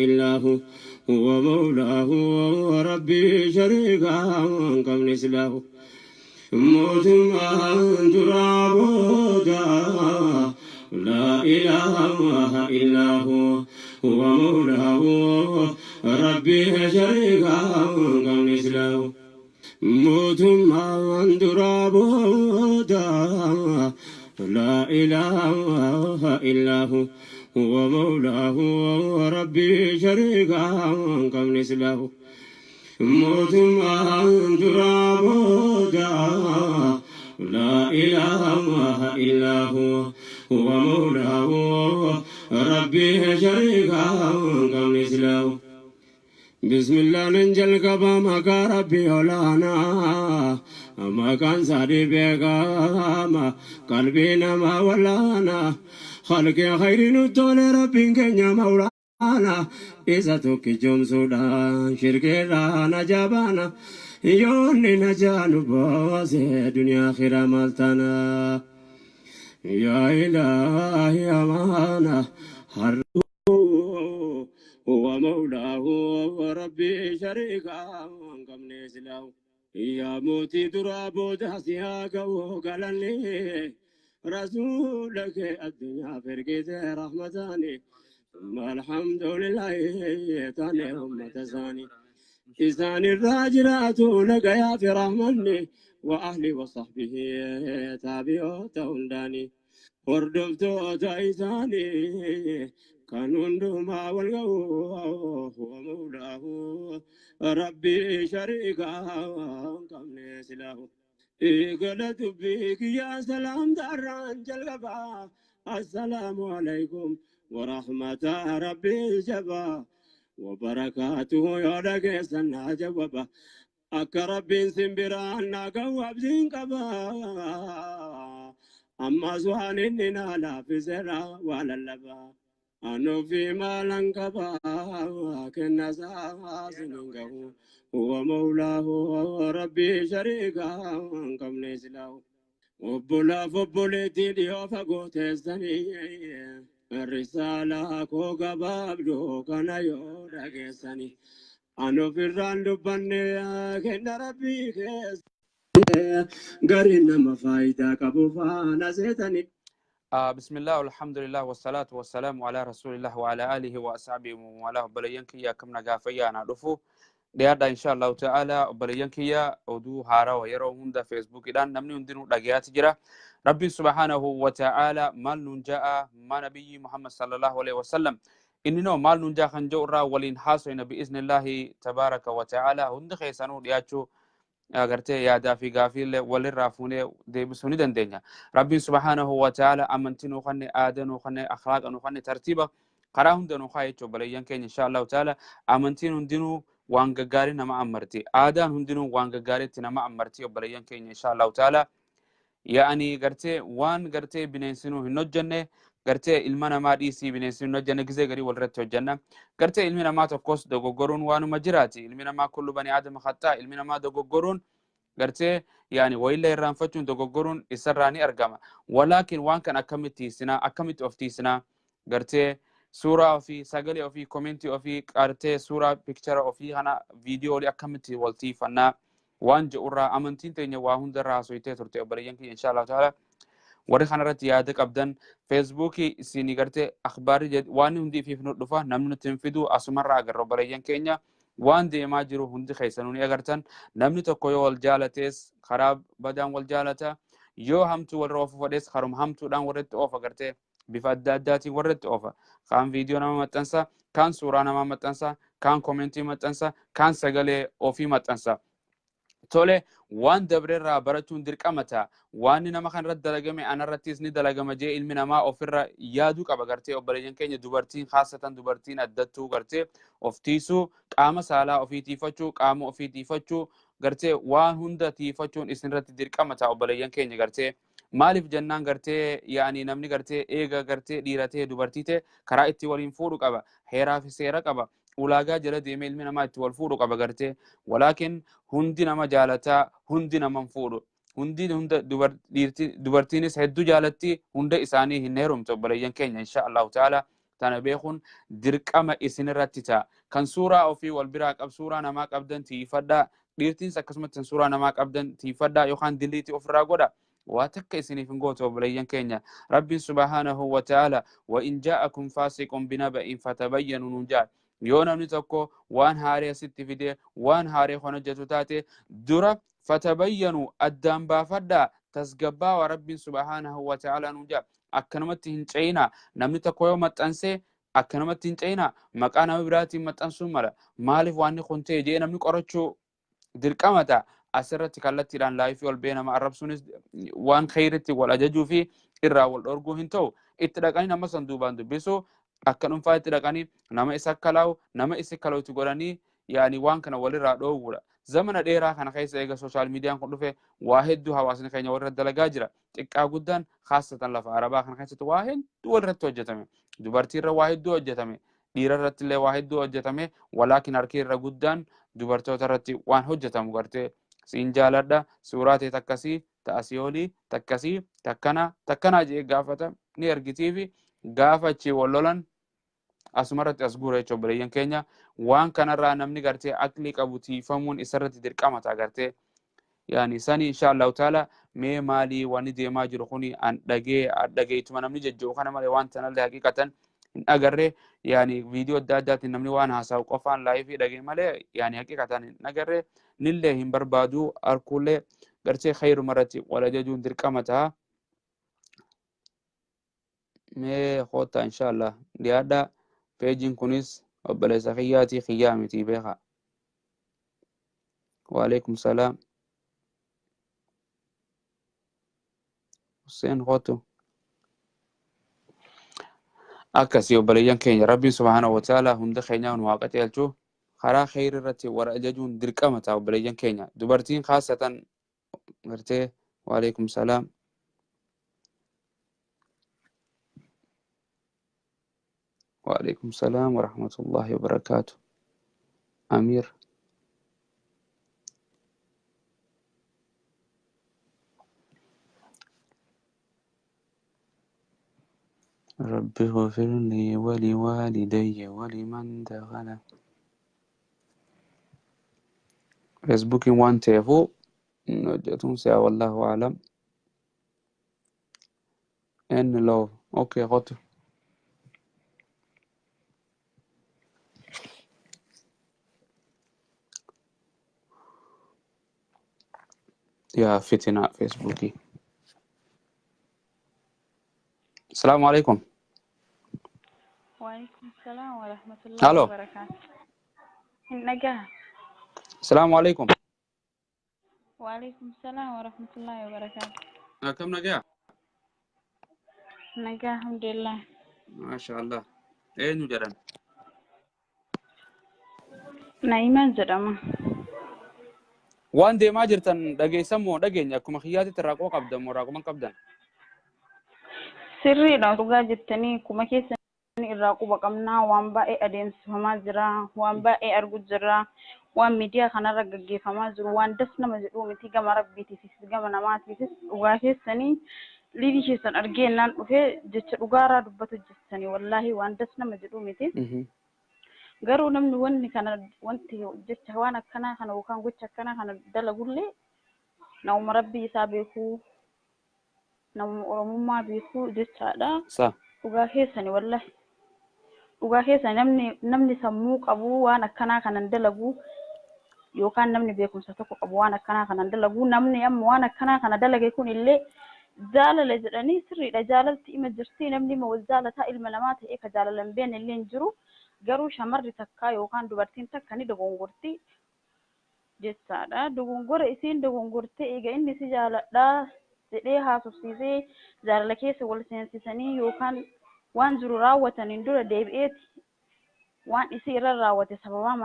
إلا هو هو مولاه ربي شريكا كم نسله موتما ترابودا لا إله إلا هو هو مولاه ربي شريكا كم نسله موتما ترابودا لا إله إلا هو هو مولاه ربي شريكا كم نسله موتما ترابودا لا إله إلا هو هو مولاه ربي شريكا كم نسله بسم الله ننجل قبا مكا ربي ولانا مكان سادي بيقاما قلبي نما ولانا خلق خير نتولي ربي كنيا مولانا إذا توكي جمسودان شركنا جابانا يوني نجانو بوزي دنيا خيرا مالتانا يا إلهي أمانا هر هو مولاه وربي شريكا كم نسله يا موتي درابو داسيا قو قالني رسولك الدنيا فرقت رحمتاني ثم الحمد لله تاني أمة ثاني إسان الراجلات لك يا في رحمني وأهلي وصحبه تابعوا تهنداني hordoftoota isaanii kan hundumaa wal ga'u huwa mawlaahu rabbii shariikaa hin qabne silaahu. Eegala dubbii kiyyaa salaamtaarraan jalqabaa assalaamu alaikum warahmata rabbii jabaa wabarakaatuhu yoo dhageessan naa jawwaba akka rabbiin simbiraan naa ga'u abdiin qabaa. Ammas waan inni naa laaffiseera waa lallabaa. Anuufi maalan qabaa kenna isaa sinin gahu. Huwa mawlaahu rabbii shariikaa hin qabne silaahu. Obbolaaf obboleettii dhiyoo fagoo teessanii risaalaa koo gabaabduu kana yoo dhageessanii. Anuuf irraan dubbanne kenna rabbii keessa. Gariin nama faayidaa qabu faana seetanii. بسم الله والحمد لله والصلاة والسلام على رسول الله وعلى آله وأصحابه ومن والاه. Obboleeyyan kiyya, akkam nagaa fayyaa? Naa dhufu dhiyaadha إن شاء الله تعالى. Obboleeyyan kiyya, oduu haarawa yeroo hunda feesbuukiidhaan namni hundinuu dhagayaati jira. Rabbiin سبحانه وتعالى maal nuun ja'a, ma nabiyyi Muhammad صلى الله عليه وسلم inni noo maal nuun ja'a kan jedhu irraa waliin haasoyna بإذن الله تبارك وتعالى. Hundi keessanuu dhiyaachuu agartee yaadaa fi gaafiillee walirraa fuunee deebisuu ni dandeenya. Rabbiin سبحانه وتعالى amantii nuu kanne, aadaa nuu kanne, akhlaaqa nuu kanne, tartiiba karaa hunda nuu kaa jechuudha. Obboleeyyan keenya, إن شاء الله تعالى amantiin hundinuu waan gaggaarii nama amarti. Aadaan hundinuu waan gaggaariitti nama amarti. Obboleeyyan keenya, إن شاء الله تعالى yaa'anii gartee waan gartee bineensinuu hin hojjenne, gartee ilma namaa dhiisii bineensinuu hin hojjenne gizee garii walirratti hojjenna. Gartee ilmi namaa tokkos dogoggoruun waanuma jiraati. Ilmi namaa كل بني آدم خطاء. Ilmi namaa dogoggoruun gartee yaani wayillee irraanfachuun dogoggoruun isarraa ni argama. Walaakin waan kan akkamitti tiisinaa, akkamitti of tiisinaa? Gartee suuraa ofii, sagalee ofii, komentii ofii, gartee suuraa picture ofii kana viidiyoo akkamitti wal tiifannaa waan jedhurraa amantiin teenya waa hundarraa haasofitee turte. Obboleeyyan kiyya, إن شاء الله تعالى warri kanarratti yaada qabdan feesbuukii isinii gartee akhbaarri waan hundi ifiif nu dhufa, namni nutti hin fidu, asumarraa agarra. Obboleeyyan keenya, waan deemaa jiru hundi keessanuu ni agartan. Namni tokko yoo wal jaalatees karaa badaan wal jaalata, yoo hamtuu walirra oofu fedhes karuma hamtuudhaan warratti oofa, gartee bifa adda addaatiin warratti oofa. Kaan viidiyoo nama maxxansa, kaan suuraa namaa maxxansa, kaan komentii maxxansa, kaan sagalee ofii maxxansa. Tole, waan dabreerraa barachuun dirqama ta'a. Waan nama kanarratti dalagame anarrattis ni dalagama jee ilmi namaa ofirra yaaduu qaba. Gartee obboleeyyan keenya, dubartiin haasatan, dubartiin addattuu gartee of tiisuu, qaama saalaa ofii tiifachuu, qaama ofii tiifachuu, gartee waan hunda tiifachuun isinirratti dirqama ta'a, obboleeyyan keenya. Gartee maaliif jennaan, gartee yaani namni gartee eega gartee dhiira ta'e dubartii ta'e karaa itti waliin fuudhu qaba, heeraa fi seera qaba, ulaagaa jala deemee ilmi namaa itti wal fuudhu qaba gartee. Walaakin hundi nama jaalataa hundi nama hin fuudhu. Hundi hunda dubartiinis hedduu jaalatti, hunda isaanii hin heerumtu, obboleeyyan keenya, إن شاء الله تعالى. Tana beekuun dirqama isinirratti ta'a. Kan suuraa ofii wal biraa qab suuraa namaa qabdan tiifadhaa. Dhiirtiins akkasumatti kan suuraa namaa qabdan tiifadhaa yookaan diliitii ofirraa godha. Waa takka isiniif hin gootu, obboleeyyan keenya. Rabbiin subhaanahu wa ta'ala "Wa in jaa'akum faasiqun binaba'in fatabayyanu" nuun jaa. Yoo namni tokko waan haaree asitti fide, waan haaree kan hojjetu taate, dura fatabayyanu, addaan baafadhaa, tasgabbaawa, Rabbiin subhaanahu wa ta'ala nuun jaa. Akkanumatti hin ce'ina. Namni tokko yoo maxxansee akkanumatti hin ce'ina. Maqaa nama biraatiin maxxansuu mala. Maaliif waan kun ta'e jedhee namni qorachuu dirqama ta'a. Asirratti kallattiidhaan live ol bee nama arrabsuunis waan kheyritti wal ajajuu fi irraa wal dhorguu hin ta'u. Itti dhaqanii nama san duubaan dubbisu, akka dhuunfaa itti dhaqanii nama isa kalaa'u, nama isi kala'utti godhanii, yaani waan kana walirraa dhoowwuudha. Zamana dheeraa kana keessa eega social miidiyaan kun dhufe waa hedduu hawaasni keenya walirra dalagaa jira. Xiqqaa guddaan, khaasatan lafa Arabaa kana keessatti waa hedduu walirratti hojjetame. Dubartiirra waa hedduu hojjetame. Dhiira irratti illee waa hedduu hojjetame. Walaakin harki irra guddaan dubartoota irratti waan hojjetamu gartee siin jaaladha, suuraa ta'e takkasii, ta'asii olii, takkasii, takkana, takkanaa jedhee gaafata, ni ergitii fi gaafa achii wal lolan asumarratti as guura jechuudha, obboleeyyan keenya. Waan kanarraa namni gartee aqlii qabu tiifamuun isarratti dirqama ta'a gartee. Yaani sani insha Allahu taala mee maalii wanni deemaa jiru kuni? An dhagee dhageetuma namni jajja'u kana malee waan tanallee haqiqatan hin agarre. Yaani viidiyoo adda addaatiin namni waan haasa'u qofaan live dhagee malee, yaani haqiqatan hin agarre, nillee hin barbaadu arkuullee. Gartee khayruma irratti wal ajajuun dirqama ta'a. Mee koottaa, insha Allah, dhiyaadhaa. Peejiin kunis obboleessa kiyyaatii, kiyyaa miti, beekaa. Waalaikum salaam. Hussein, kootu. Akkasii, obboleeyyan keenya, Rabbiin subhaanahu wa ta'ala hunda keenyaa nu haa qajeelchu. Karaa kheyri irratti wal ajajuun dirqama ta'a, obboleeyyan keenya. Dubartiin khaasatan gartee. Waalaikum salaam. Waalaikum salaam wa rahmatullahi wa barakaatu. Amiir. رب اغفر لي ولوالدي ولمن دخل. Feesbuukiin waan ta'eefu hin hojjetuun si'a, wallahu a'lam. N love. Okay, qotu. Yaa fitina Feesbuukii. Asalaamu alaikum. وعليكم السلام ورحمة الله Halo. وبركاته. النجاة. Asalaamu alaikum. وعليكم السلام ورحمة الله وبركاته. Akkam, nagaa? نجاة، الحمد لله. Maasha Allah. Eenyu jedhan? نعيمة jedhama. Waan deemaa jirtan dhageessan moo dhageenya? Akkuma kiyyaatitti raaqoo qabdan moo raaquma hin qabdan? Sirriidha, dhugaa jettanii, kuma keessan irraa quba qabnaa. Waan baay'ee adeemsifamaa jira, waan baay'ee argu jira, waan miidiyaa kanarra gaggeeffamaa jiru waan das nama jedhuu miti, gama Rabbiitiifis gama namaatiifis. Dhugaa keessanii, live keessan argeennaan dhufee jecha dhugaaraa dubbatu jettanii, wallaahi waan das nama jedhuu miti. Garuu namni wanni kana wanti jecha waan akkanaa kana yookaan gocha akkanaa kana dalagullee namuma Rabbii isaa beekuu, namuma Oromummaa beekuu jechaadha. Sa. Dhugaa keessani, wallahi. Dhugaa keessani, namni sammuu qabu waan akkanaa kanan dalagu, yookaan namni beekumsa tokko qabu waan akkanaa kanan dalagu. Namni amma waan akkanaa kana dalage kun illee jaalala jedhanii, sirriidha, jaalalti ima jirti, namni ima wal jaalataa, ilma namaa ta'ee ka jaalala hin beekne illee hin jiru. Garuu shamarri takka yookaan dubartiin takka ni dogongorti jechaadha. Dogongora isiin dogongortee, eega inni si jaaladhaa jedhee haasofsiisee, jaalala keessa wal seensisanii yookaan waan jiru raawwataniin dura, deebi'eeti waan isii irra raawwate sababaa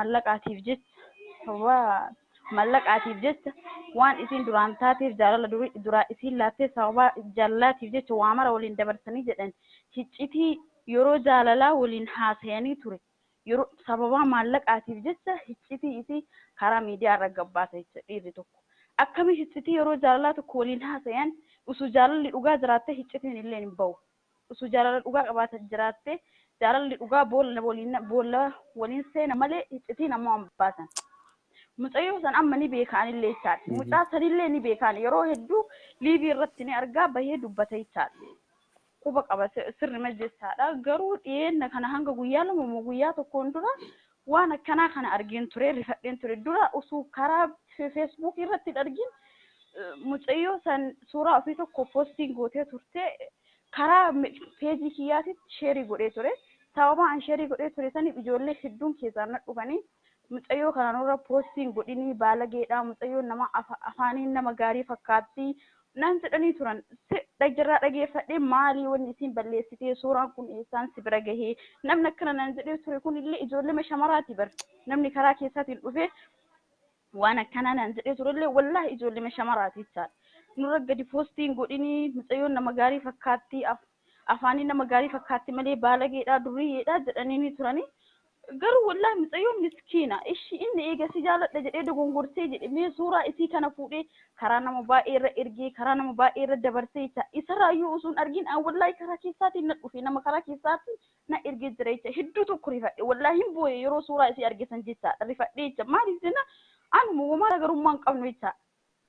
mallaqaatiif jecha waan isiin duraan taateef, jaalala duraa isiin laattee, sababaa jaalalaatiif jecha waa mara waliin dabarsanii jedhan, hiccitii yeroo jaalalaa waliin haasayanii ture, yeroo sababaa maallaqaatiif jecha hiccitii isii karaa miidiyaa irra gabbaasa jecha. Dhiirri tokko akkami hiccitii yeroo jaalalaa tokko waliin haasayan? Osoo jaalalli dhugaa jiraatte hiccitiin illee hin bahu. Osoo jaalala dhugaa qabaatan jiraatte Jaalalli dhugaa boolla waliin boolla waliin seena malee iccitii namaa hin baasan. Mucayyoo san amma ni beekaan illee jechaadha. Mucaa sanillee ni beekaan, yeroo hedduu live irratti ni argaa, bahee dubbata jechaadha. Quba qaba sirrima jechaadha. Garuu dhiyeenna kana hanga guyyaa 2 moo guyyaa tokkoon dura waan akkanaa kana argeen ture, rifadheen ture. Dura osoo karaa Facebook irratti hin argin mucayyoo san suuraa ofii tokko postiin gootee turte, karaa peejii kiyyaatitti share godhee ture. Sababa an share godhee ture saniif ijoollee hedduun keessaan na dhufanii, mucayyoo kana nurra postiin godhinii, baalageedha, mucayyoon nama afaaniin nama gaarii fakkaatti naan jedhanii turan. Dhajarraa dhageeffadhee, maalii wanni isiin balleessitee, suuraan kun eessaan si bira gahee? Namni akkana naan jedhee ture kun illee ijoollee shamaraati bar. Namni karaa keessaatiin dhufee waan akkanaa naan jedhee turellee wallaahi ijoollee shamaraati jechaadha. Nurra gadi postiin godhinii, mucayyoon nama gaarii fakkaatti, afaanii nama gaarii fakkaatti malee baalageedha, duriyyeedha jedhanii ni turanii. Garuu wallaahi mucayyoon miskiina. Ishi inni eega si jaaladha jedhee dogongorsee jedhe, mee suuraa isii kana fuudhee karaa nama baay'ee irra ergee, karaa nama baay'ee irra dabarsee jecha. Isarraayyuu osoo hin argin an wallaahi karaa keessaatiin na dhufe, nama karaa keessaatiin na ergee jira jecha. Hedduu tokko rifadhe, wallaahi hin booye yeroo suuraa isii argisan jecha, rifadhe jecha. Maaliif jenna, anuma homaa garaagarummaa hin qabnu jecha.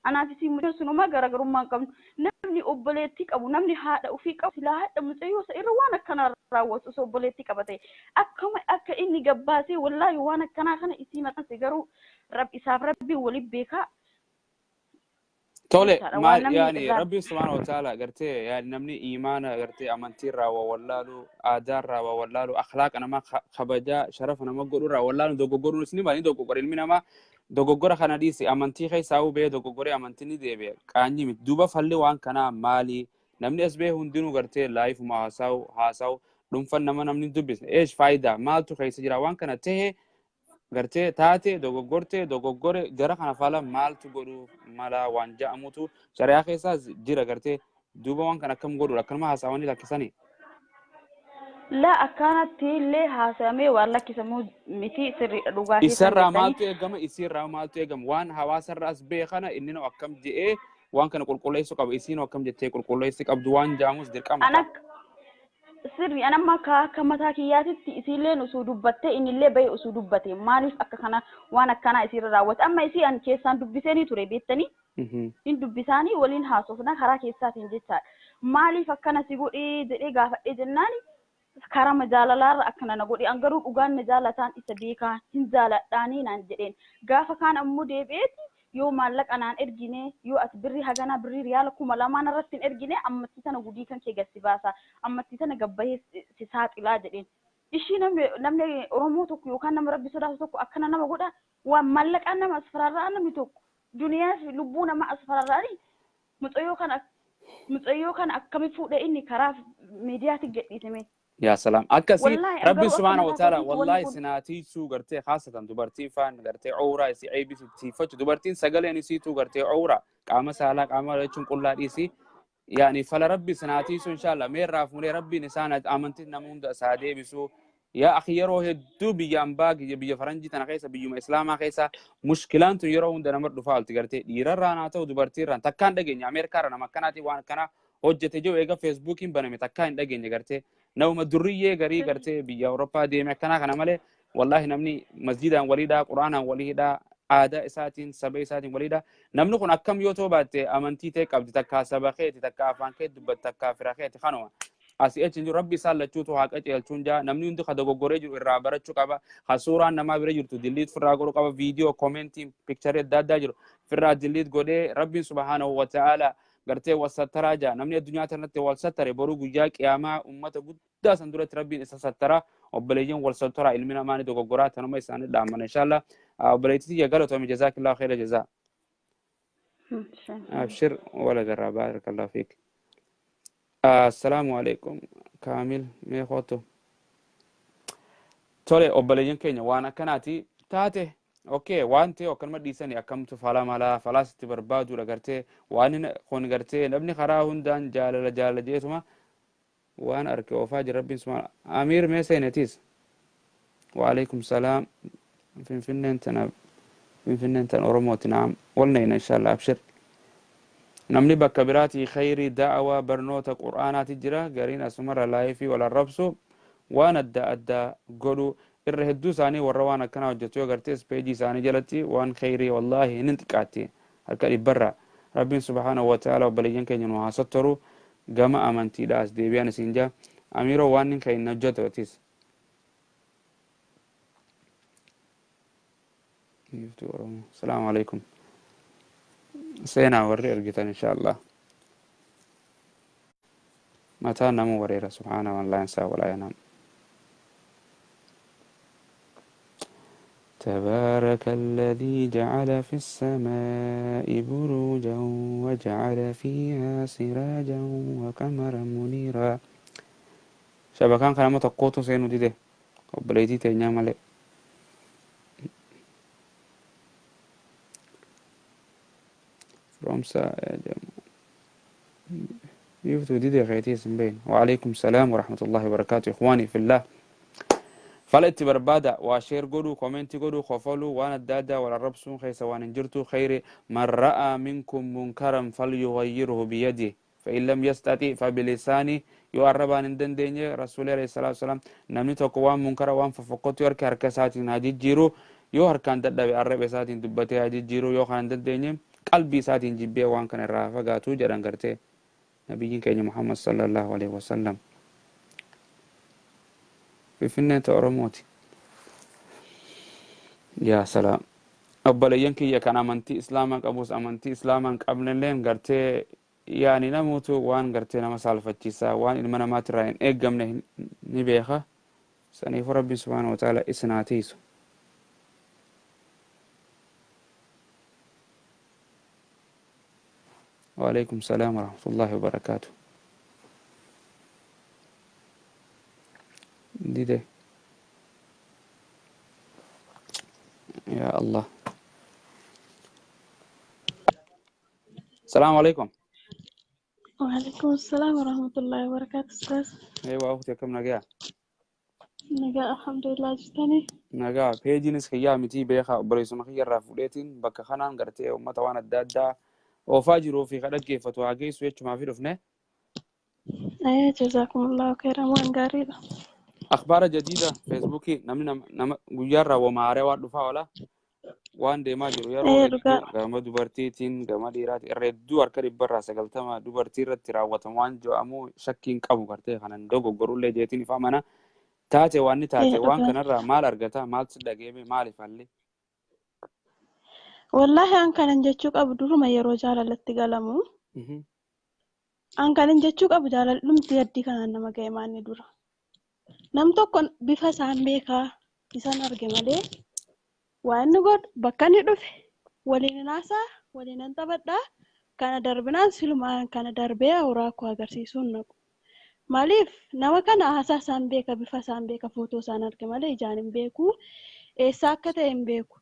Anaaf isii mucayyoon sun homaa garaagarummaa hin qabnu. Namni obboleettii qabu, namni haadha ofii qabu, silaa haadha mucayyoo isa irra waan akkanaa raawwatu osoo obboleettii qaba ta'e. Akkama akka inni gabbaasee wallaahi waan akkanaa kana isii maxxanse, garuu isaaf rabbiin waliin beekaa Tole. jechaadha. Waan Maal namni yaani irraa Rabbiin subhaana wa ta'ala gartee yaani namni imaana gartee amantii irraa waa wallaalu, aadaa irraa waa wallaalu, akhlaaqa namaa kabajaa sharafa nama godhu irraa wallaalu dogoggoruun ni maali dogoggora. Ilmi namaa dogoggora kana dhiisi, amantii keessaa hubee dogoggoree amantii ni deebi'a, qaanyii miti. Duuba falli waan kanaa maali? Namni as ba'e hundinuu gartee liveuma haasa'u haasa'u, dhuunfan nama namni hin dubbisne eesh faayidaa maaltu keessa jira? Waan kana tahe gartee taate dogoggorte dogoggore gara kana fala maaltu godhu mala waan ja'amutu shari'aa keessaas jira gartee. Duuba waan kana akkam godhudha? Akkanuma haasawanii lakkisanii? Laa, akkanatti illee haasa'amee waan lakkisamuu miti, sirriidha, dhugaa keessan Isarraa jettanii. maaltu eegama? Isiirraa maaltu eegama? Waan hawaasarraa as ba'e kana inni akkam je'ee waan kana qulqulleessuu qaba, isiin akkam jettee qulqulleessuu qabdu waan ja'amus dirqama An ta'a. akka sirri an amma akka mataa kiyyaatitti isiilleen osoo dubbattee, innillee bahe osoo dubbate, maaliif akka kana waan akkanaa isiirra raawwate? Amma isii an keessaan dubbiseenii ture, beektanii, hin dubbisaanii waliin haasofna karaa keessaatiin jechaadha. Maaliif akkana si godhee jedhee gaafadhee jennaani, karaa jaalalaarra akkana na godhe, an garuu dhugaan na jaalataan isa beekaa hin jaaladhaanii naan jedheen. Gaafa kaan ammoo deebi'eeti, yoo maallaqa naan ergine, yoo ati birrii haganaa, birrii riyaala 2000 irratti hin ergine, ammatti tana gudii kan kee gadi baasa, ammatti tana gabbahee si saaxilaa jedheen. Ishii namni Oromoo tokko yookaan nama Rabbi sodaatu tokko akkana nama godha? Waan maallaqaan nama as fararraa, namni tokko duniyaa fi lubbuu nama as fararraanii, mucayyoo kana akkami fuudhee inni karaa miidiyaatti gadhiisame? Yaa salaam, akkasii. Wallaahi an Rabbi garuu akka subhaana wa mataa ta'ala kootiitti wanni wallaahi kun sinaatiisuu gartee haasatan dubartiin faan gartee owraa isii eebisi tiifachu, dubartiin sagaleen isiituu gartee owraa, qaama saalaa qaama jechuun qullaa dhiisii. Yaani fala Rabbi sinaatiisuu inshallah meerraa fuunee Rabbiin isaan amantii nama hunda isaa deebisuu. Yaa akhi, yeroo hedduu biyya ambaa, biyya faranjii tana keessa, biyyuma islaamaa keessa mushkilaan tun yeroo hunda nama dhufaa olti gartee, dhiirarraan haa ta'u dubartiirraan. Takkaan dhageenya Ameerikaarra nama akkanaatiin waan akkanaa hojjete jiru eega Facebookiin baname takkaa hin dhageenye gartee. Nama durriyyee garii gartee biyya Awurooppaa deeme akkanaa kana malee, wallaahi namni masjidaan waliidhaa, quraanaan waliidhaa, aadaa isaatiin, saba isaatiin waliidhaa. Namni kun akkam yoo ta'u baatte amantii ta'e qabdi, takkaa saba keeti, takkaa afaan kee dubbatte, takkaa fira keeti, kanuma asii achi hin jiru. Rabbi isaan lachuutu haa qajeelchuun jaa. Namni hundi ka dogoggoree jiru irraa barachuu qaba, ka suuraan namaa bira jirtu delete firraa godhuu qaba, viidiyoo, commentiin, pictureii adda addaa jiru firraa delete godhee. Rabbiin subhaanahu wa ta'ala gartee wal sattaraa jaa. Namni addunyaa tanatti wal sattare boruu guyyaa qiyaamaa ummata guddaa san duratti Rabbiin isa sattara. Obboleeyyan, wal sattaraa. Ilmi namaa ni dogoggoraa, tanuma isaanii dhaamana inshallah. Obboleettii tiyya, galatoomi, jazaakillahu khayra jazaa. Abshir, wala garraa, baarakallahu fiik. Assalaamu alaikum Kaamil, mee kootu. Tole obboleeyyan keenya, waan akkanaati taate. Okay, waan ta'e akkanuma dhiisanii akkamtu fala mala falaasitti barbaaduudha gartee. Waan kun gartee namni karaa hundaan jaalala jaalala jeetuma waan arke oofaa jira. Rabbiin subhaana. Amiir, mee seenetiis. Waalaikum salaam. Finfinneen tana, Finfinneen tan Oromooti. Naam, walnayna inshallah, abshir. Namni bakka biraatii khayrii da'awaa barnoota qur'aanaati jira, gariin asumarra live wal arrabsu. Waan adda addaa godhu irra hedduu isaanii warra waan akkanaa hojjetu yoo agartees peejii isaanii jalatti waan kheyrii wallaahi hin xiqqaatti harka dhibbarraa. Rabbiin subhaanahu wa ta'ala obboleeyyan keenya nu haa sottoru gama amantiidha as deebi'an isin jaa. Amiiroo waan nin keenya hojjetu atis. Biiftuu Oromoo. Salaamu alaikum. Seenaa warri ergitan insha Allah. Mataan nama wareera subhaana man laa yansaa walaa yanaam. تبارك الذي جعل في السماء بروجا وجعل فيها سراجا وقمرا منيرا شبكان كلامة tokkootu seenuu dide obboleettii teenyaa malee. Firoomsa biiftuu dide keetiis hin beekne. Waalaikum salaam warahmatullahi wabarakaatu ikhwaanii fillah. Fala itti barbaada waa share godhuu komentii godhuu kofaluu waan adda addaa wal arrabsuun keessa waan hin jirtu kheyri man ra'aa minkum munkaran falyughayyirhu biyadihi fa'in lam yastaxi fabilisaani yoo arrabaan hin dandeenye rasuulli alayhi salaatu wasalaam namni tokko waan munkara waan fofokkottu harka harka isaatiin haa jijjiiru yoo harkaan dadhabe arraba isaatiin dubbatee haa jijjiiru yoo kana hin dandeenye qalbii isaatiin jibbee waan kana irraa haa fagaatu jedhan gartee nabiyyiin keenya Muhammad sallallahu alaihi wasallam. Finfinneen ta Oromooti. Yaa salaam. Obboleeyyan kiyya kan amantii Islaamaa qabus amantii Islaamaa hin qabnelleen gartee yaani namuutu waan gartee nama saalfachiisaa waan ilma namaatirraa hin eeggamne ni beeka. Saniifuu Rabbiin subhaanahu wa ta'aala isin haa tiisu. Waalaikum salaam warahmatullahi wabarakaatu. Dide. Yaa Allah. Salaamu alaikum. وعليكم السلام ورحمة الله وبركاته أستاذ. Eewa ukhti akkam nagaa? Nagaa alhamdulillah jirtanii. Nagaa peejiinis kiyyaa mitii beekaa obboleessuma kiyya irraa fuudheetiin bakka kanaan gartee uummata waan adda addaa oofaa jiruu fi ka dhaggeeffatu haa geessu jechumaa fi dhufne. Ee jazaakumullahu khairan waan gaariidha. Akhbaara jadiida feesbuukii namni nama guyyaarraa wama haaraa waan dhufaa oola waan deemaa jiru yeroo Ee hedduu dhugaa. gama dubartiitiin gama dhiiraatiin irra hedduu harka 90% dubartii irratti raawwatamu waan jedhamu shakkiin qabu gartee kanan dogoggorullee jeetiin ifa mana taate waan ni Ee taate waan dhugaa. kanarraa maal argata maaltu si dhageeme maaliif halli. Wallaahi an kanan jechuu qabu duruma yeroo jaalalatti galamu an kanan jechuu qabu jaalal'umti addii kanaan nama ga'e maanni dura. Nam tokko bifa isaan beekaa isan arge malee waan inni godhu bakka inni dhufe waliin hin haasaa waliin hin taphadhaa kana darbinaan silumaan kana darbee awuraa koo agarsiisuu hin naqu. Maaliif nama kana haasaa isaan beeka bifa isaan beeka footoo isaan arge malee ijaan hin beeku eessaa akka ta'e hin beeku.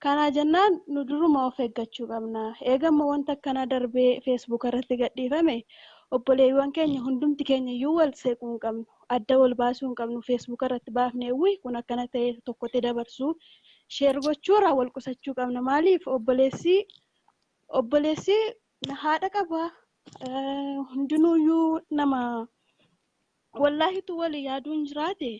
Kana jennaan nu duruma of eeggachuu qabna. Eegamma wanta akkanaa darbee Facebook irratti gadhiifame obboleewwan keenya hundumti keenya iyyuu wal seequu hin qabnu. Adda wal baasuu hin qabnu. Facebook irratti baafnee wuy kun akkana ta'e tokkotti dabarsuu sheer gochuurraa wal qusachuu qabna. Maaliif obboleessi obboleessi haadha qaba. Hundinuuyyuu nama wallaahitu walii yaaduun jiraate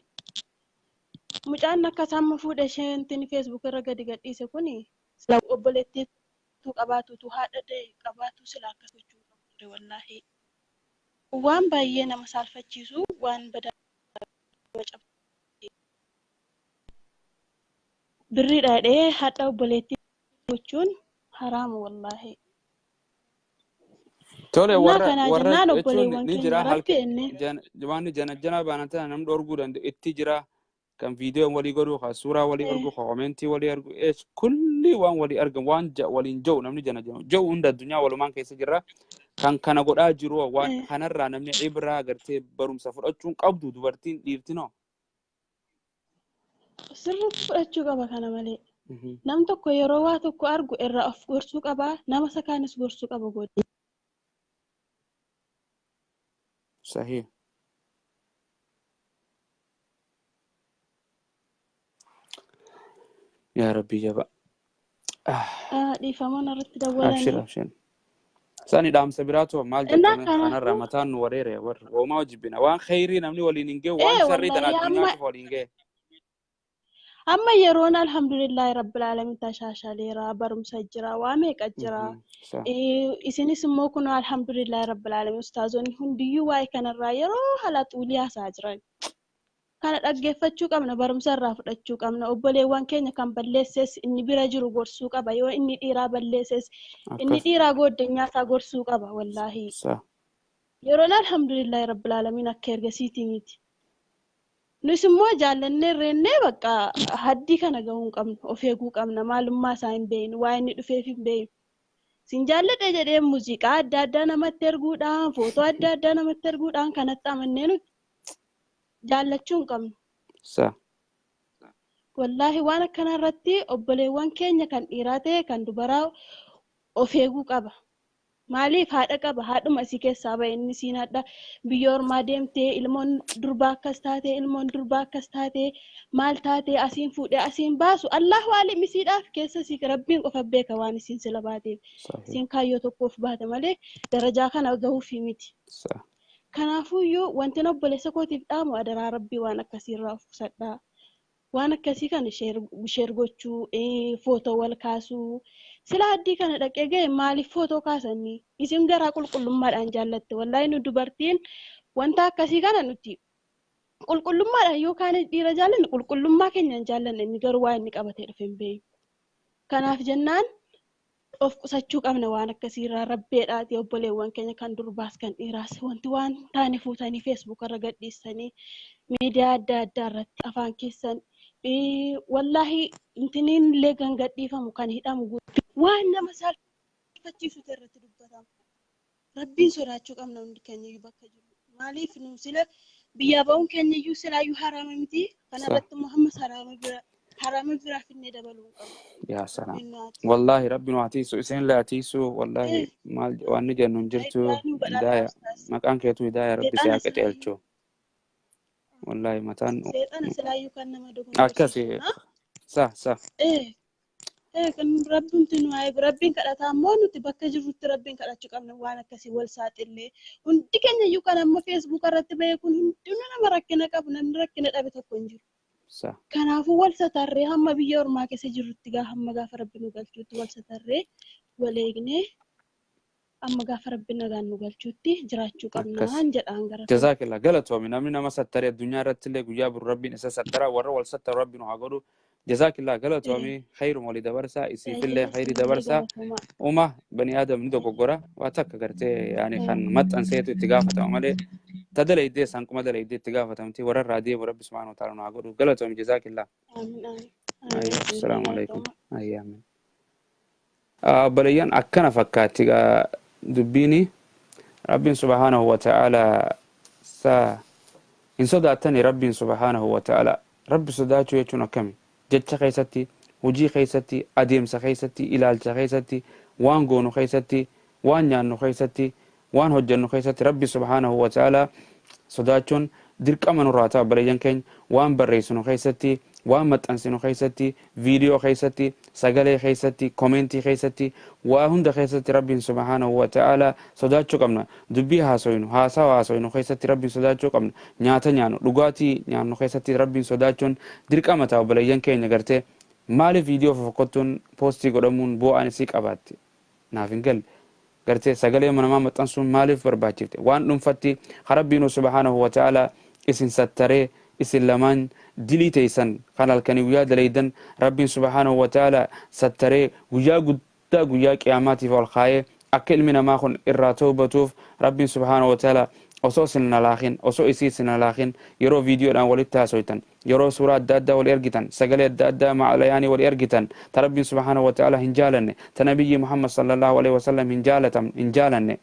mucaan akka isaan fuudhe isheentiin Facebook irra gadi gadhiise kuni sila obboleettiitu qabaatutu haadha da'e qabaatu sila akkas gochuu hin qabu ture wallaahi. Waan baay'ee nama saalfachiisu waan badaa nama cabsu. Birriidha jedhee haadha obboleettii gochuun haraama wallaahi. Tole Innaa warra kanaa warra jennaan jechuun obboleewwan ni keenya jira rabbi halka enne waan jana baanan tana namni dhorguu danda'u itti jira kan viidiyoo walii godhu kan suuraa walii argu kan komentii walii argu ees kulli waan walii argan waan waliin jiru namni jana jana jiru hunda addunyaa walumaan keessa jirra kan kana godhaa jiru waan kanarraa namni ibraa gartee barumsa fudhachuun qabdu dubartiin dhiirtinoo. Sirriitti fudhachuu qaba kana malee. Nam tokko yeroo waa tokko argu irraa of gorsuu qaba, nama isa kaanis gorsuu qaba godhi. Sahih. Yaa Rabbii jaba. Dhiifama narratti Abshir dawwalanii. abshir. Sani dhaamsa biraatu maal Innaa jettame kanarraa kanaafuu mataan nu wareere warra hoomaa hojibbina waan kheyrii namni waliin hin ga'u waan ee sharrii tana wallahi addunyaa amma cufa waliin ga'e. Amma yeroon alhamdulillahi rabbil alamin tashaashaleera, barumsa jira, waa meeqa jira. Isinis immoo kun alhamdulillahi rabbil alamin ustaazonni hundiyyuu waa'ee kanarraa yeroo haala xuulii haasaa jiran. Kana dhaggeeffachuu qabna, barumsa irraa fudhachuu qabna. Obboleewwan keenya kan balleesses inni bira jiru gorsuu qaba. Yoo inni dhiiraa balleesses inni dhiiraa gooddanyaa isaa gorsuu qaba wallaahi. Yeroon alhamdulillahi rabbil alamin akka ergasiitii miti. Nus immoo jaallannee irreennee bakka haddii kana gahuu hin qabnu, of eeguu qabna. Maalummaa isaa hin beeknu, waa inni dhufeef hin beeknu. Sin jaalladha jedhee muuziqaa adda addaa namatti erguudhaan, footoo adda addaa namatti erguudhaan kanatti amannee nuti jaallachuu hin qabnu. Wallaahi waan akkanaa irratti obboleewwan keenya kan dhiiraa ta'e kan dubaraa of eeguu qaba. Maaliif haadha qaba, haadhuma isii keessaa bahe inni siin haadha biyya ormaa deemtee ilmoon durbaa akkas taate, ilmoon durbaa akkas taate, maal taate, asiin fuudhee asiin baasu Allahu alim isiidhaaf keessa isii rabbiin qofa beeka waan isiin sila baateef. Isiin kaayyoo tokkoof baate malee darajaa kana gahuufii miti. Kanaafuyyuu wanti obboleessa kootiif dhaamu adaraa rabbii waan akkasiirraa of qusadhaa. Waan akkasii kana sheer gochuu, footoo wal kaasuu. Sila addii kana dhaqee ga'e maaliif footoo kaasanii? Isin garaa qulqullummaadhaan jaallatte. Wallaahi nu dubartiin wanta akkasii kana nuti qulqullummaadhaan yookaan dhiira jaallanne qulqullummaa keenyaan jaallanne, inni garuu waa inni qabatee dhufe hin beeknu. Kanaaf jennaan of qusachuu qabna waan akkasiirraa rabbeedhaati obboleewwan keenya kan durbaas kan dhiiraas wanti waan taane fuutanii feesbuuk irra gadhiistanii miidiyaa adda addaa irratti afaan keessan wallaahi intiniin illee kan gadhiifamu kan hidhamu waan nama saalfachiisutu irratti dubbatama. Rabbiin sodaachuu qabna hundi keenya iyyuu bakka jiru. Maaliif nu sila biyyaa ba'uun keenya iyyuu silaayyuu haraama miti. Kana irratti immoo hammas haraama biraa finnee dabaluu hin qabnu. Yaa salaam. Minnaati. Wallaahi rabbi nu haa tiisu, isinillee haa tiisu. Wallaahi maal waan ni jennu hin jirtu. Hidaaya nu badhaadha Hidaaya ustaas. maqaan keetu hidaaya rabbi si Seexana haa silaayyuu qajeelchu. Wallaahi mataan seexana silaayyuu kan nama dogongorsiisu. Akkasi. Sa. Kan rabbumti nu haa eegu. Rabbiin kadhataa immoo nuti bakka jirrutti rabbiin kadhachuu qabna waan akkasii wal saaxillee. Hundi keenya iyyuu kan amma feesbuuk irratti ba'e kun hundinuu nama rakkina qabu, namni rakkina dhabe tokko hin jiru. Kanaafuu wal satarree hamma biyya ormaa keessa jirrutti gaa hamma gaafa rabbi nu galchuutti wal satarree wal eegnee amma gaafa rabbi nagaan nu galchuutti jiraachuu qabnaan jedhaan gara koo. Jazaakillah, galatoomi. Namni nama sattaree addunyaa irratti illee guyyaa biru rabbiin isa sattara. Warra wal sattaru rabbi nu haa godhu. Jazaakillah, galatoomi. Khayruma walii dabarsaa, isiifillee khayrii dabarsaa. Galatoomaa. Uma bani aadam ni dogoggora waa takka gartee yaani kan maxxanseetu itti gaafatama malee ta dalaydee sanquma dalaydee itti gaafatamti. Warra irraa deemu rabbi subhaanahu wa ta'ala nu haa godhu. Galatoomi, jazaakillah. Amiin amiin. Amiin. Ayyo, assalaamu alaikum. Galatoomaa. Ayya, amiin. Obboleeyyan, akkana fakkaatti gaa dubbiini. Rabbiin subhaanahu wa ta'ala sa hin sodaattani? Rabbiin subhaanahu wa ta'ala, rabbi sodaachuu jechuun akkami? Jecha keessatti, hojii keessatti, adeemsa keessatti, ilaalcha keessatti, waan goonu keessatti, waan nyaannu keessatti, waan hojjennu keessatti rabbi subhaanahu wa ta'ala sodaachuun dirqama nurraa ta'a. Obboleeyyan keenya, waan barreessinu keessatti, waan maxxansinu keessatti, viidiyoo keessatti, sagalee keessatti, komentii keessatti, waa hunda keessatti rabbiin subhaanahu wa ta'ala sodaachuu qabna. Dubbii haasoynu, haasawa haasoynu keessatti rabbiin sodaachuu qabna. Nyaata nyaannu, dhugaatii nyaannu keessatti rabbiin sodaachuun dirqama ta'a. Obboleeyyan keenya, gartee maaliif viidiyoo fofokkottuun poostii godhamuun bu'aan isii qabaatti naaf hin galle. Gartee sagalee namaa maxxansuun maaliif barbaachifte? Waan dhuunfatti rabbiinu subhaanahu wa ta'ala isin sattaree isin lamaan dilii teeysan kan halkanii guyyaa dalaydan rabbiin subhaanahu wa ta'ala sattaree guyyaa guddaa guyyaa qiyaamaatiif ol kaayee akka ilmi namaa kun irraa tawbatuuf rabbiin subhaanahu wa ta'ala osoo isin nalaakin, osoo isii isin nalaakin, yeroo viidiyoodhaan walitti haasoytan, yeroo suuraa adda addaa wal ergitan, sagalee adda addaa maclayaanii wal ergitan, ta rabbiin subhaanahu wa ta'ala hin jaalanne, ta nabiyyi Muhammad sallallahu alaihi wasallam hin jaalatam hin jaalanne,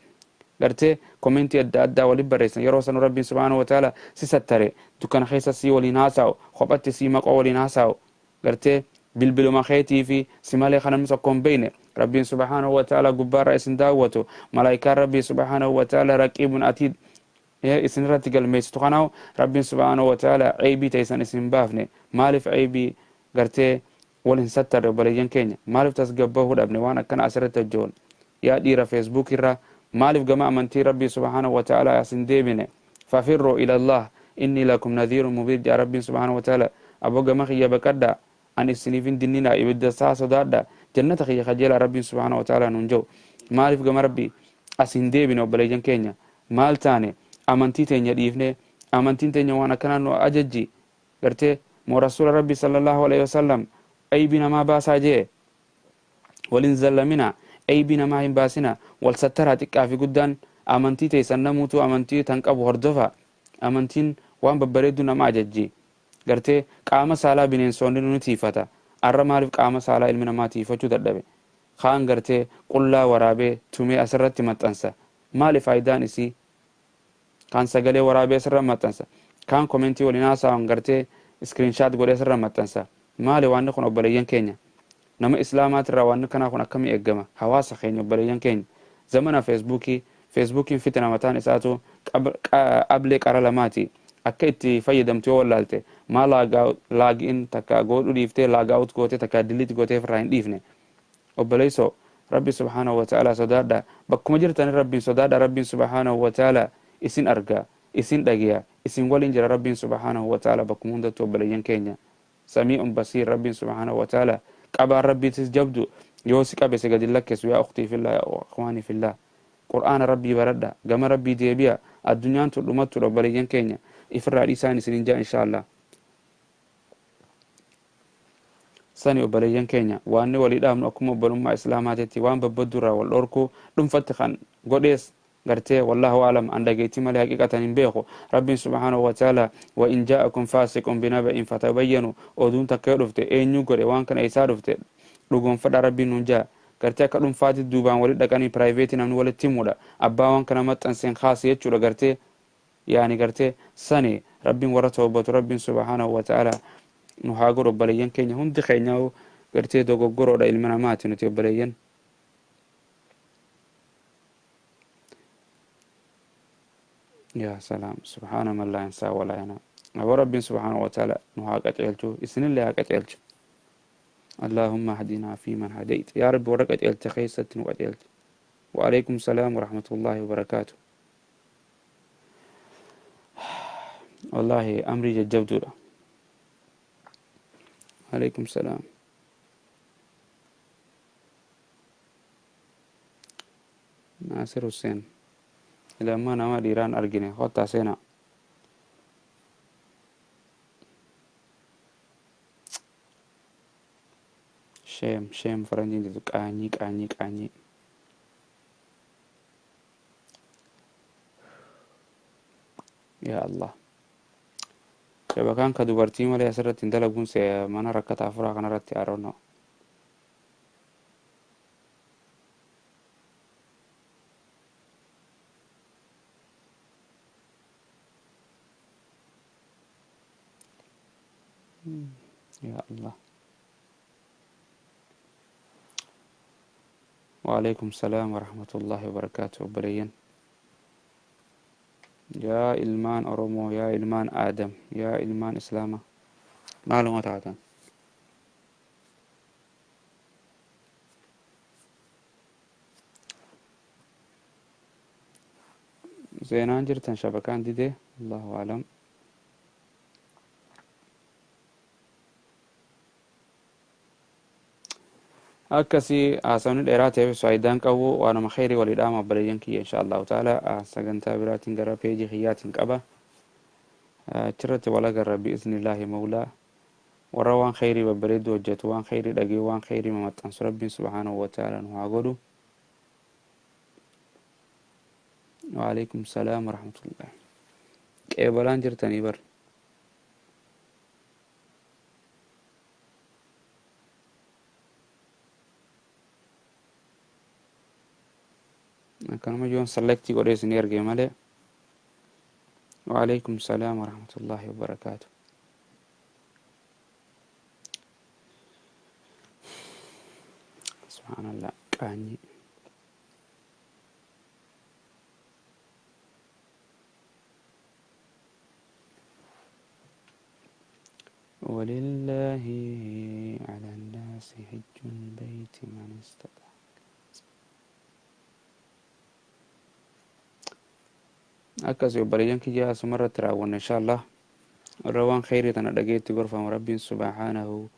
gartee komentii adda addaa waliin barreessan, yeroo sanu rabbiin subhaanahu wa ta'ala si sattare dukkana keessa sii waliin haasa'u, kophatti sii maqoo waliin haasa'u, gartee bilbiluma keetii fi si malee kan namni tokko hin beekne, rabbiin subhaanahu wa ta'ala gubbaarra isin daawwatu, malaayikaan rabbii subhaanahu wa ta'ala raqiibun atiid isin irratti galmeessitu. Kanaaf rabbiin subhaanahu wa ta'ala ceebii teessan isin hin baafne. Maaliif ceebii gartee wal hin sattarre? Obboleeyyan keenya, maaliif tasgabbahuu dhabne? Waan akkana asirratti hojjetan, yaa dhiira feesbuuk irra Maaliif gama amantii Rabbii subhaanahu wa ta'ala as hin deebine? Fafirruu ila Allah inni lakum nadhiirun mubiin jedha Rabbiin subhaanahu wa ta'ala. Aboo gama kiyya baqadhaa, an isiniif hin dinninaa, ibidda isaa sodaadhaa, jannata kiyya kajeelaa Rabbiin subhaanahu wa ta'ala nuun jedhu. Maaliif gama Rabbii as hin deebine obboleeyyan keenya? Maal taane? Amantii teenya dhiifnee, amantiin teenya waan akkanaa nu ajajji gartee moo Rasuula Rabbii sallallahu alaihi wasallam aybii namaa baasaa jee? Wal hin zallaminaa, eybii namaa hin baasinaa, wal sattaraa xiqqaa fi guddaan amantii teessan namuutuu amantii tan qabu hordofaa. Amantiin waan babbareedduu nama ajajji. Gartee qaama saalaa bineensoonninu ni tiiyfata. Arra maaliif qaama saalaa ilmi namaa tiiyfachuu dadhabe? Kaan gartee qullaa waraabee tumee asirratti maxxansa. Maali faaydaan isii? Kaan sagalee waraabee asirra maxxansa. Kaan komentii waliin haasa'an gartee screenshot godhee asirra maxxansa. Maali waanni kun obboleeyyan keenya? Nama islaamaatirraa waanni kanaa kun akkamii eeggama? Hawaasa keenya obboleeyyan keenya. Zamana feesbuukii, feesbuukiin fitina mataan isaatu ablee qara lamaati. Akka itti fayyadamtu yoo wallaalte, maa log in takka godhuu dhiiftee log out gootee takka delete gootee ofirraa hin dhiifne. Obboleessoo, Rabbi subhaanahu wa ta'aalaa sodaadhaa. Bakkuma jirtanii Rabbiin sodaadhaa. Rabbiin subhaanahu wa ta'aalaa isin arga, isin dhageya, isin waliin jira Rabbiin subhaanahu wa ta'aalaa bakkuma hundattuu obboleeyyan keenya. Samii'un basiir Rabbiin subhaanahu wa ta'aalaa qabaan Rabbiitis jabdu yoo si qabe si gadi hin lakkisu yaa ukhtii fillah yaa ikhwaanii fillah. Qur'aana Rabbii baradha, gama Rabbii deebi'a. Addunyaan tun dhumattuudha obboleeyyan keenya. Ifirraa dhiisaan isinin jaa inshaa Allah. Sani obboleeyyan keenya waanni walii dhaamnu akkuma obbolummaa islaamaatitti waan babbaddu irraa wal dhorkuu dhunfatti kan godhees gartee wallahu a'lam an dhageetti malee haqiqatan hin beeku. Rabbiin subhaanahu wa ta'ala wa in jaa'akum faasiqun binaba'in fatabayyanu, oduun takka yoo dhufte eenyu godhe waan kana eessaa dhufte dhugoonfadha Rabbiin nuun ja'a. Gartee akka dhunfaatti duubaan wali dhaqanii piraayiveetii namni walitti himuudha, abbaa waan kana maxxanseen kaase jechuudha. Gartee yaani gartee sani Rabbiin warra tawbatu Rabbiin subhaanahu wa ta'ala nu haa godhu. Obboleeyyan keenya, hundi keenyaa gartee dogoggoroodha, ilma namaati nuti obboleeyyan. Yaa salaam, subhaana man laa yansaa walaa yanaa. Aboo Rabbiin subhaanahu wa ta'ala nu haa qaceelchu, isinillee haa qaceelchu. Allahumma hadinaa fi man hadayt, yaa Rabbi warra qaceelche keessatti nu qaceelchi. Wa alaikum salaam wa rahmatullahi wa barakaatu. Wallaahi amrii jajjabduudha. Alaikum salaam. Naasir Hussein. Ila ammaa nama dhiiraan argine. Kottaa seenaa. Shame, shame faranjiin jettu, qaanyii, qaanyii, qaanyii. Yaa Allah. Shabakaan ka dubartii malee asirratti hin dalaguun see mana rakkata afuraa kanarratti, I don't know. Yaa Allah. Waalaikum salaam wa rahmatullahi wa barakaatuh obboleeyyan. Yaa ilmaan Oromoo, yaa ilmaan Aadam, yaa ilmaan Islaamaa. Maaluma taatan? Seenaan jirtan shabakaan didee, Allahu alam. Akkasii haasawni dheeraa ta'eef faayidaan qabu, waanuma kheyrii walii dhaama obboleeyyan kiyya. Insha Allahu ta'ala sagantaa biraatiin gara peejii kiyyaatiin qaba, achirratti wal agarra bi'iznillaahi mawlaa. Warra waan kheyrii babbareedduu hojjetu, waan kheyrii dhagee, waan kheyrii mamaxxansu Rabbiin subhaanahu wa ta'ala nu haa godhu. Waalaikum salaam warahmatullahi. Qeebalaan jirtanii bar. Akkanuma yoon select godhee isin erge malee. Waalaikum salaam warahmatullahi wabarakaatu. Subhaanallah, qaanyii. ولله على الناس حج البيت من استطاع. Akkasii obboleeyyan kiyya, asumarratti raawwanna insha Allah. Warra waan kheyrii tana dhageetti gorfamu Rabbiin subhaanahu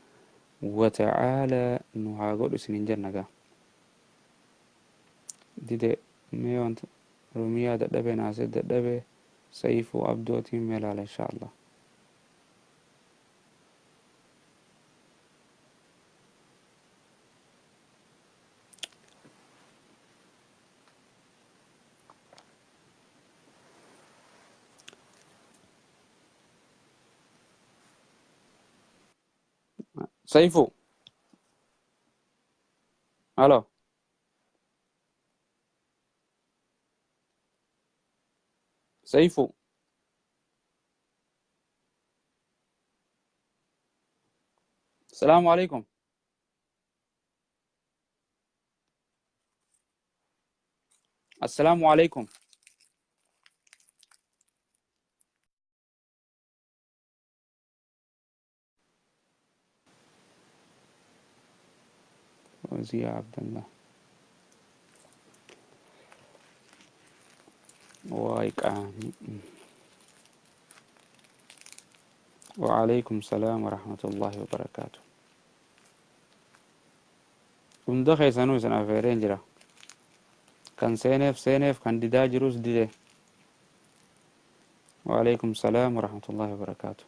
wa ta'aalaa nu haa godhu isiniin jenna gaa. Dide mee wanta Rumiyaa dadhabe, Naasir dadhabe, Sayfuu Abdootiin mee laala insha Allah. Sayfuu, halo Sayfuu, السلام عليكم. السلام عليكم. فوزية عبد الله وايك. وعليكم السلام ورحمة الله وبركاته. Hunda keessanuu isin afeereen jira. Kan seeneef seeneef, kan didaa jirus dide. وعليكم السلام ورحمة الله وبركاته.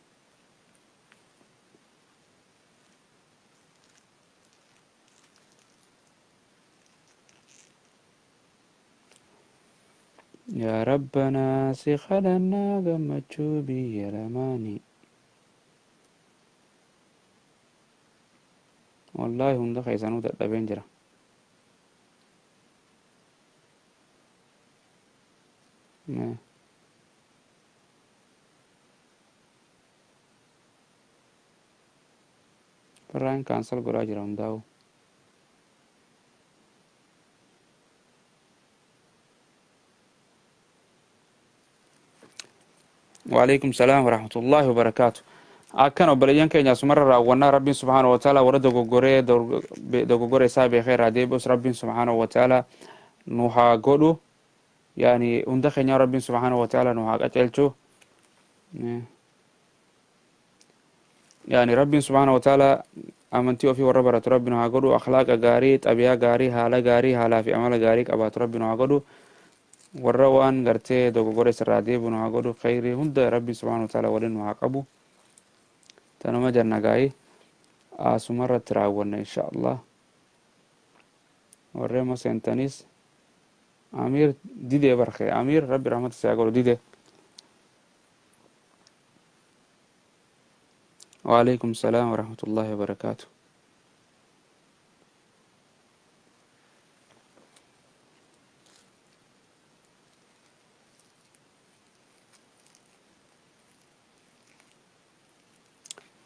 يا ربنا si kadhannaa gammachuu biyya lamaanii. Wallaahi hunda keessanuu dadhabeen jira. Mee birraan cancel godhaa jira hundaa'u. وعليكم السلام ورحمة الله وبركاته. Akkan obboleeyyan keenya, asumarra raawwannaa. Rabbiin subhaanahu wa ta'ala warra dogoggoree dogoggora isaa beekee irraa deebi'us Rabbiin subhaanahu wa ta'ala nu haa godhu. Yaani hunda keenya Rabbiin subhaanahu wa ta'ala nu haa qaceelchu. Yaani Rabbiin subhaanahu wa ta'ala amantii ofii warra baratu Rabbi nu haa godhu. Akhlaaqa gaarii, xabiyaa gaarii, haala gaarii, haalaa fi amala gaarii qabaatu Rabbi nu haa godhu. Warra waan gartee dogoggora isarraa deebi'u nu haa godhu. Khayrii hunda Rabbiin subhaanahu wa ta'ala waliin nu haa qabu. Tanuma janna gaa'ii, asumarratti raawwanna insha Allah. Warreen seentanis, Amiir didee barkee, Amiir, Rabbi rahmata si haa godhu, dide. وعليكم السلام ورحمة الله وبركاته.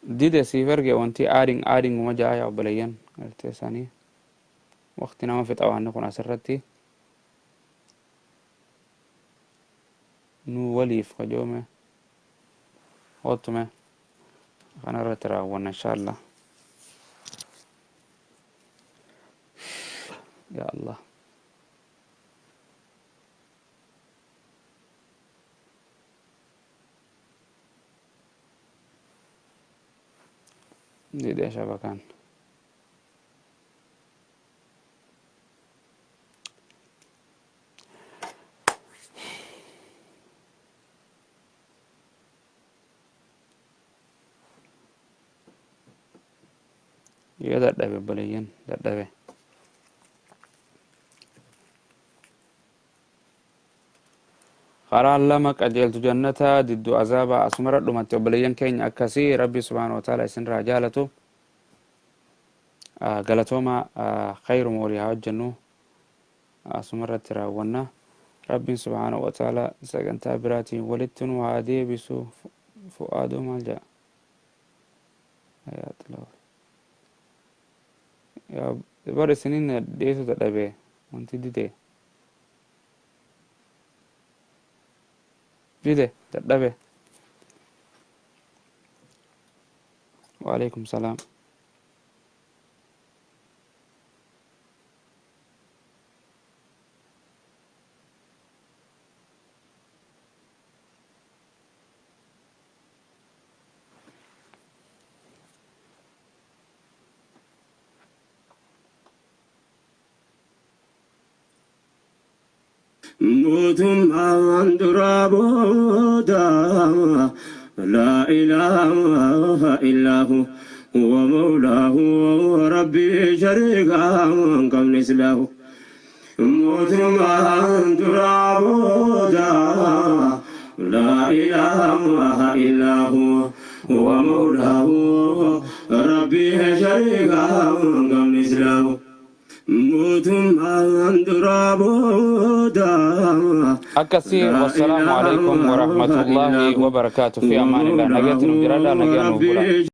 Dide siif erge wanti adding adding uma ja'a. Yaa obboleeyyan, gartee isaanii waqti nama fixa waan kun asirratti nu waliif kajoome hootume kanarratti raawwanna insha Allah. Ya Allah, dide shabakaan. Iyo dadhabe obboleeyyan, dadhabe. Karaan lama qajeeltu jannataa, diddu azaabaa. Asumarra dhumatti obboleeyyan keenya. Akkasii Rabbi subhaana wa ta'ala isinirraa jaalatu. Galatooma, khayruma walii haa hojjennu. Asumarratti raawwanna. Rabbiin subhaana wa ta'ala sagantaa biraatiin walitti nu haa deebisu. Fu'aadoo maal jedha? Yaa bar isiniin dhiyeessu dadhabe, wanti dide dide, dadhabe. وعليكم السلام. Mootummaan duraa booda laa ilaaha illaahu wa mawlaahu rabbii shariikaa hin qabne silaahu. Mootummaan duraa booda laa ilaaha illaahu wa mawlaahu rabbii shariikaa hin qabne silaahu. Mootummaan duraa booda Akkasii laa wassalaamu alaikum ilaaha warahmatullahi illaahu wabarakaatu. Fi wa amaanillah. Nageetti nuuf mawlaahu jiraadha, nagee nuuf bulaa. rabbii.